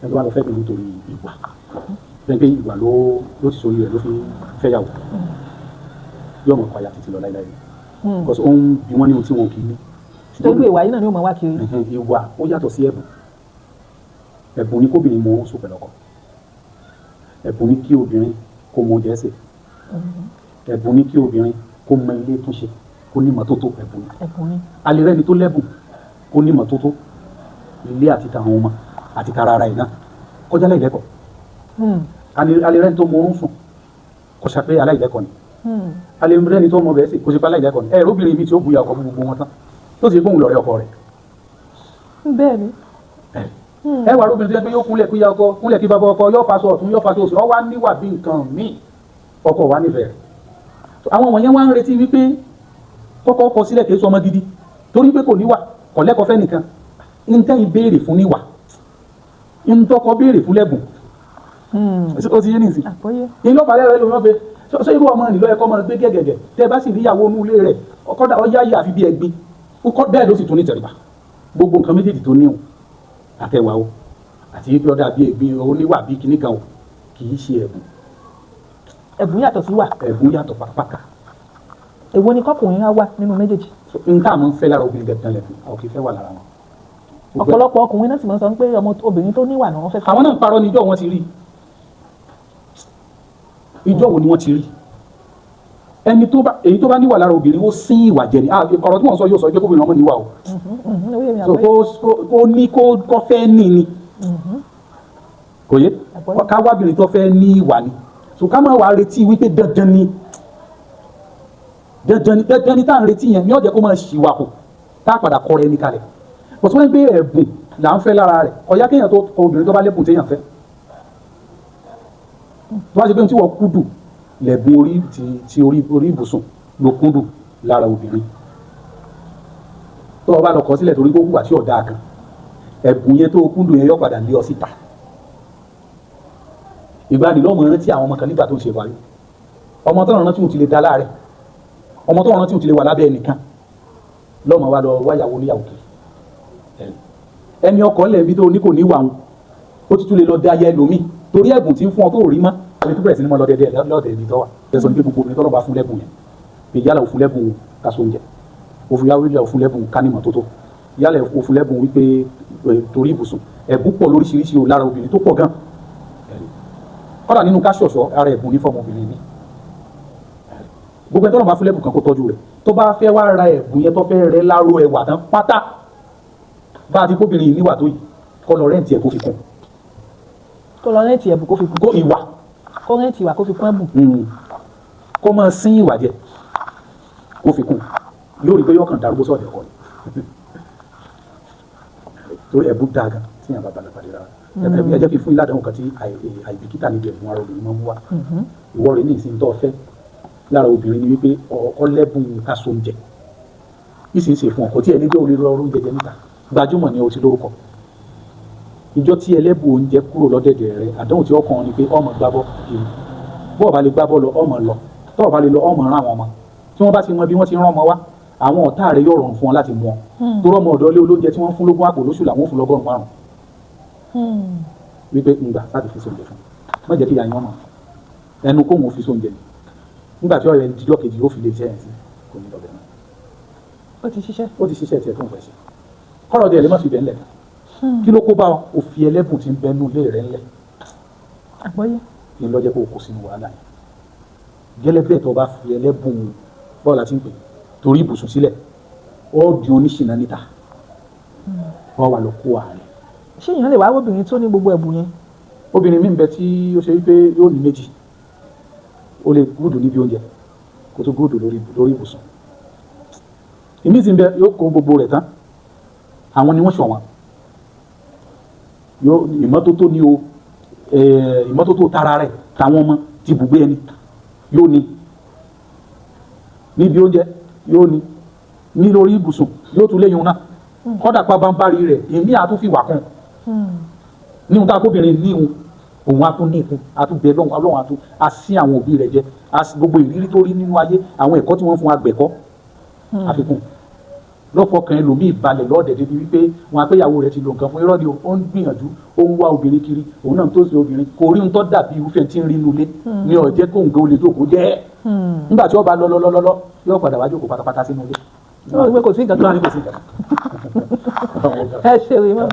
Ẹni tó bá lọ fẹ́ bìnrin nítorí ìwà, bẹ́ẹ̀ pé ìwà ló ti sórí rẹ̀ ló fi fẹ́yàwó, yóò mọ̀ payà títí lọ láíláí, because ó ń bi wọ́n ní ohun tí wọn kì í ní. Torí pé ìwà yìí náà ni ó máa wá kiri. Ẹ̀hẹ́n, ìwà ó yàtọ̀ sí ẹ̀bùn. Ẹ̀bùn ni kóbìnrin mọ ohun sùn pẹ̀lú ọkọ. Ẹ̀bùn ni kí obìnrin kó mọ oúnjẹ sè. Ẹ̀bùn ni kí obìnrin kó mọ ilé túnṣe, kó ní ìmọ́tótó. Ẹ̀bùn ni. Ẹ̀bùn ni. Alẹ́ rẹ́ni tó lẹ́bùn kó ní ìmọ́tótó ilé àti tàwọn ọmọ àti tara ara ẹ̀ náà, kọjá láìlẹ́kọ̀ọ́. Alẹ́ rẹ́ni tó mọ orún sùn, kò ṣàpé aláìlẹ́kọ̀ọ́ ni. Alẹ́ rẹ́ni tó mọ bẹ́ẹ̀ sè, kò ṣe pé aláìlẹ́kọ̀ọ́ ni. Ẹ̀ obìnrin mi tí ó buya ọkọ gbogbo wọn tán, tó sì gbóhùn lọ́rẹ́ ọkọ rẹ̀. Bẹ́ẹ̀ ni. Ẹ wà lóbìnrin tó yẹ pé yóò kúnlẹ̀ kí ya ọkọ, kúnlẹ̀ kí bàbá ọkọ, yóò faṣọ ọ̀tún, yóò faṣọ òsì, ọ wá níwà bí nǹkan míì, ọkọ wa nífẹ̀ẹ́ rẹ̀. So, àwọn wọ̀nyẹn wá ń retí wípé kọ́kọ́ kọ sílẹ̀, kì í sọ ọmọ gidi, torí pé kò níwà, kò lẹ́kọ̀ọ́ fẹ́ nìkan. Ntẹ́yìn béèrè fún níwà, ntọ́kọ béèrè fún lẹ́bùn. Ó ti yé nìsín? Àgbọ́yé. Ní ló falẹ̀ rẹ ló wọ́n pe ṣé irú ọmọ nílò ẹ̀kọ́ ọmọ gbé gẹ́gẹ́gẹ́. Tẹ́ bá sì rí ìyàwó inú ilé rẹ̀, ọkọ ọyá yìí àfi bí ẹgbin ọkọ, bẹ́ẹ̀ ló sì tún ní tẹríba. Gbogbo nǹkan méjèèjì tó níhùn, àtẹwà o, àti pé ọdà bí ẹgbin, oníwà bí kinní kan o, kì í ṣe ẹ̀bùn. Ẹ̀bùn yàtọ̀ sí wà. Ẹ̀bùn yàtọ̀ pátápátá. Èwo ni kọkùnrin á wà nínú méjèèjì? So, n tá a máa ń fẹ́ lára obìnrin gẹ̀gẹ̀ lẹ̀bùn, àwọn kì í fẹ́ wà lára wọn. Ọ̀pọ̀lọpọ̀ ọkùnrin náà sì máa ń sọ pé ọmọ obìnrin tó níwà náà wọ́n fẹ́ fẹ́. Àwọn náà ń parọ́ ní. Ìjọ́ wọn ti rí, ìjọ́ wo ni wọ́n ti rí ẹni tó bá èyí tó bá níwà lára obìnrin, ó sín ìwà jẹ ni. Ah, ọ̀rọ̀ tí wọ́n sọ yóò sọ pé kóbìnrin ọmọ níwà o. Ó yé mi. So àgbọ́yé. kó ní kó fẹ́ ní ni kò yé. Àgbọ́yé. Ká wábìnrin tó fẹ́ ní ìwà ni. So ká má wàá retí wípé dandan ni, dandan ni, dandan ni tá à ń retí yẹn ní ọ̀jẹ̀ kó máa ṣìwà kù, tá a padà kọrẹ ẹni kalẹ̀. Kò tí wọ́n ń gbé ẹ̀bùn là ń fẹ́ lára rẹ̀. Ọ̀yá kéèyàn tó kọ obìnrin tó bá lẹ́bùn téèyàn fẹ́, tó bá ṣe pé ohun tí wọ́n kúndùn lẹ̀bùn orí ti orí ibùsùn ló kúndùn lára obìnrin, tó o bá lọ kọ sílẹ̀ torí kó hùwà tí ọ̀dà kan, ẹ̀bùn yẹn tó o kúndùn yẹn yọ padà lé ọ síta. Ìgbà ni lọ́mọ rántí àwọn ọmọ kan nígbà tó ń ṣe wáyé, ọmọ tó rántí òun ti lè da láàrẹ̀, ọmọ tó rántí òun ti lè wà lábẹ́ ẹnìkan, lọ́mọ wa lọ wáyàwó níyàwó kiri. Ẹni ọkọ̀ lẹ́ẹ̀bí tó ní kò ní wà wọn, ó ti tún lè lọ dé ayé ẹlòmíì torí ẹ̀bùn tí ń fún ọ tó rí mọ́. Ẹni tó bẹ̀rẹ̀ sí ní mọ́ lọ dẹ́dẹ́ lọ́dẹ̀ ibi tó wà. Ẹ sọ ní pé gbogbo obìnrin tọ́lọ́ bá fún lẹ́bùn yẹn, pé yálà ò fún lẹ́bùn kaso oúnjẹ, òfin yálà ò fún lẹ́bùn kánìmọ̀ tó tó, yálà ò fún lẹ́bùn wípé torí ibùsùn, ẹ̀bùn pọ̀ lóríṣiríṣi o lára obìnrin tó pọ̀ gan. Kọ́dà nínú ká ṣọ̀ṣọ́ ara, ẹ̀bùn ní fọ́ọ̀mù obìnrin mi. Gbogbo ẹni tọ́lọ́ bá fún lẹ́bùn kan, kó tọ́jú rẹ̀. Tó bá fẹ́ wá ra ẹ̀bùn yẹn, tó fẹ́ rẹ́ láró ẹwà tán pátá, bá a ti kóbìnrin yìí níwà tó yìí, kó lọ rent ẹ̀, kó fi kún. Kó lọ rent ẹ̀bùn, kó fi kún. Kó ìwà. Kó rent ìwà, kó fi kún ẹ̀bùn. Kó máa sín ìwà jẹ, kó fi kún, yóò rí pé yóò kàn darúgbó sọ̀dẹ̀ ọkọ ni, torí ẹ̀bùn dáa gan tí yàn bá balẹ̀ pàdé rárá. Ẹ jẹ́ kí n fún yín ládàá kan tí àìbìkítà níbi ẹ̀bùn ara obìnrin máa ń mú wá. Ìwọ rẹ̀ ní ìsìn tó fẹ́ lára obìnrin ni wípé ọkọ lẹ́bùn ká oúnjẹ, ìsìn ṣe fún ọkọ tí ẹni jẹ́ olè lọ oúnjẹ jẹ níta, gbajúmọ̀ ni o ti lórúkọ. Ìjọ tí ẹlẹ́bùn oúnjẹ kúrò lọ́dẹ̀dẹ̀ rẹ, àdánwò tí ọkàn ni pé ọmọ gbábọ́ kiri. Bọ́ọ̀ bá lè gbábọ́ lọ, ọmọ lọ. Tọ́ọ̀ bá lè lọ, ọmọ rán àwọn ọmọ. Tí wọ́n bá ti mọ bí wọ́n ti rán ọmọ wá, àwọn ọ̀tá rẹ yóò rọrùn fún wọn láti mú ọ, torí ọmọ ọ̀dọ́ ilé olóúnjẹ tí wọ́n fún lógún àpò lóṣù làwọn fún lọ́gọ́rùn márùn, wípé ngbà láti fi sóúnjẹ fún, má jẹ́ kí ìyá yín ọmọ ẹnu kóhun fi sóúnjẹ ni. Nígbà tí ọ̀rẹ́ dídọ́ kejì yóò fi lè jẹ́ ẹ̀ sí, kò ní lọ́bẹ̀ náà. Ó ti ṣiṣẹ́. Ó ti ṣiṣẹ́ tiẹ̀ tó ń fẹ́ ṣe. Kọ́rọ̀ díẹ̀ lè má fi bẹ́ẹ̀ ńlẹ̀. Kí ló kó bá ọ? Ó fi ẹlẹ́bùn tí ń bẹnu ilé rẹ̀ ńlẹ̀. Àgbọ́yé. Kí n lọ́jẹ́ kó o kó sínú wàhálà yẹn. Gẹ́lẹ́ bẹ́ẹ̀, tó o bá fi ẹlẹ́bùn bọ́ọ̀lù àti ń pè torí ibùsùn sílẹ̀, ó di oníṣìnà níta, wọ́n wà lọ kó ààrẹ. Ṣé èèyàn lè wá obìnrin tó ní gbogbo ẹ̀bùn yẹn? Obìnrin mi ń bẹ tí ó ṣe wípé yóò ní méjì. Ó lè good níbi oúnjẹ, kó tó good lórí ibùsùn. Ìmí sì ń bẹ, yóò kó gbogbo rẹ̀ tán. Àwọn ni wọ́n ṣọ̀wọ́n. Yóò ìmọ́tótó ní o, ìmọ́tótó tara rẹ̀, táwọn ọmọ ti bùgbé ẹni yóò ní, níbi oúnjẹ yóò ní, ní lórí ibùsùn yóò tún léyìn náà. Kọ́dà pabambari rẹ̀, èmi àtún fi wà kún níhun tá a kóbìnrin níhun òun á tún ní ìkún, á tún bẹ lọ́hùn ọlọ́run, á tún á sí àwọn òbí rẹ̀ jẹ, á sí gbogbo ìrírí tó rí nínú ayé, àwọn ẹ̀kọ́ tí wọ́n fún agbẹ̀kọ́ àfikún lọ́fọ̀ọ́kàn ẹlòmíì balẹ̀ lọ́ọ̀dẹ̀ débi wípé wọn apẹ́yàwó rẹ̀ ti lo nǹkan fún. Irọ́ ni o, ó ń gbìyànjú, ó Ó ń wá obìnrin kiri, òun náà tó ṣe obìnrin, kò rí ohun tó dàbí irúfẹ́ tí ń rí inú ilé ní ọ̀jẹ́ kó nǹkan ó lè jókòó jẹ́. Nígbà tí ó bá lọ lọ lọ lọ, yóò padà wá jókòó pátápátá sínú ilé. Ó rí pé kò sí nǹkan kan. Kò sí nǹkan kan. Ẹ ṣeun, Imam.